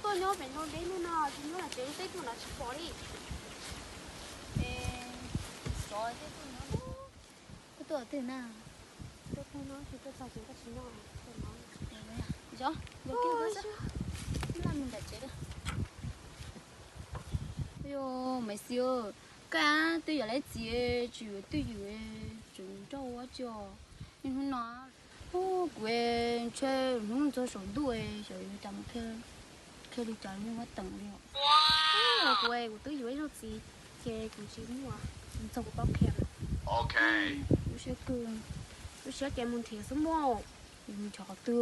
Tuaj nyob pem no deb hnub no, tsis nyob los tsev lub teb tuaj no tsis pom li. Es tsov tej tuaj nyob no. Koj tuaj twg na? Tuaj no, tsis tuaj txog tsev koj tsis nyob. Yog, yog kiag xwb. Laj mus nram tsev. Yog Maiv Xis, koj twb yog lawv txiv tsis yuav twj ywm, tseem nrauj ua tsi os. Niaj hnub no kuv ntshe hnub txog saum ntuj xyov yuav cas mus qhia li cas li muab teem li os. Kuv, kuv twb yuav ib zaug txiv ces kuv tsis muaj, txog kuv paub qhia. Lub siab kawg, lub siab ces mus nrhiav xwb mas, yus mus nrhiav qhov twg?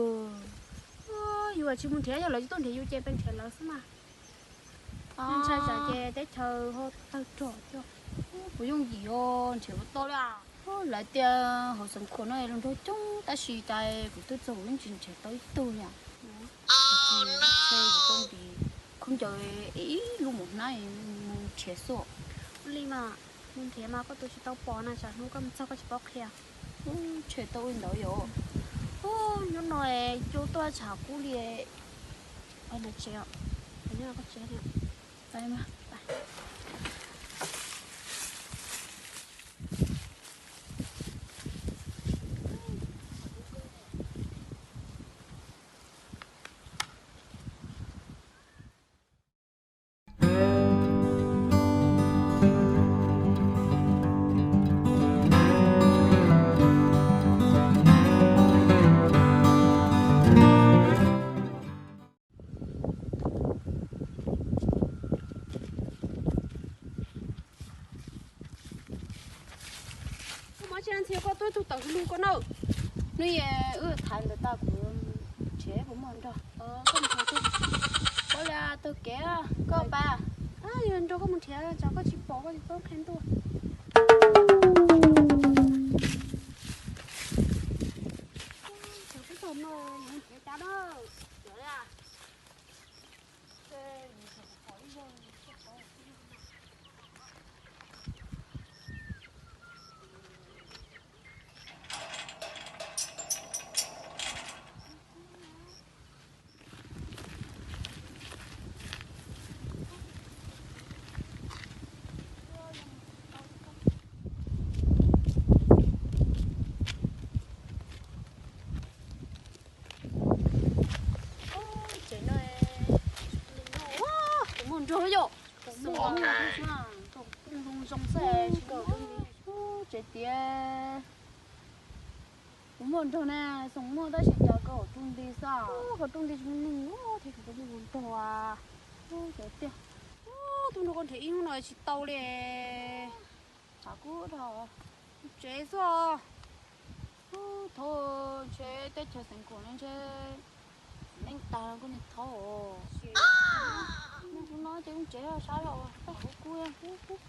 Yus tsis mus nrhiav, yog lawv tsis tuaj nrhiav yus ces peb nrhiav lawv xwb mas. Ntshai tsam ces teb chaws ho tawg rog thiab. Kuv yooj yim os, nrhiav ua tau li. Lawv tias hauv xeev Khuam no luag nraug coob tab sis cas kuv tuaj txog kuv yeej tsis nrhiav tau ib tug li. Ntshe kuv tuaj ntim khaub ncaws ib lub mus hnab mus nrhiav xwb. Ua li mas, mus nrhiav mas koj tus tsis tau pom na, tsam hnub koj mus txog koj tsis paub qhia. Ntshe tau ua li ntawd yom. Hnub no cua tuaj tshav kub li. Ntawd tsev os, nyob koj tsev. Koj muaj tsis ntxhias koj tuaj tug tawm hauv lub koj na. Hnub ib wb tham ntawd tas kuv nrhiav puas muaj nrog. Koj li tag kev koj pab. Yog nrog koj mus nrhiav tsam koj tsis pom koj tsis paub qhia ntuj. Tsam peb tag no nrhiav cas na. Tsev no, kuv muaj nrog yom. Kuv muaj nrog, nrog zoo xwb tsis tau tub nti. Tsev tiag. Kuv muaj nrog na, xoom muaj tab sis cas kaum tus nti xwb. Kaum tus nti tsis muaj neeg thiab, kuv muaj nrog. Tsev tiag. Tub nrog koj nrhiav ib hnub no tsis tau li. Tshav kub dhau. Tsev xwb. Thaum ntshe teb chaws xeev Khuam no ntshe neeg tag koj niag thaum. Hnub no ces kuv tsev sab los tau kuv kub.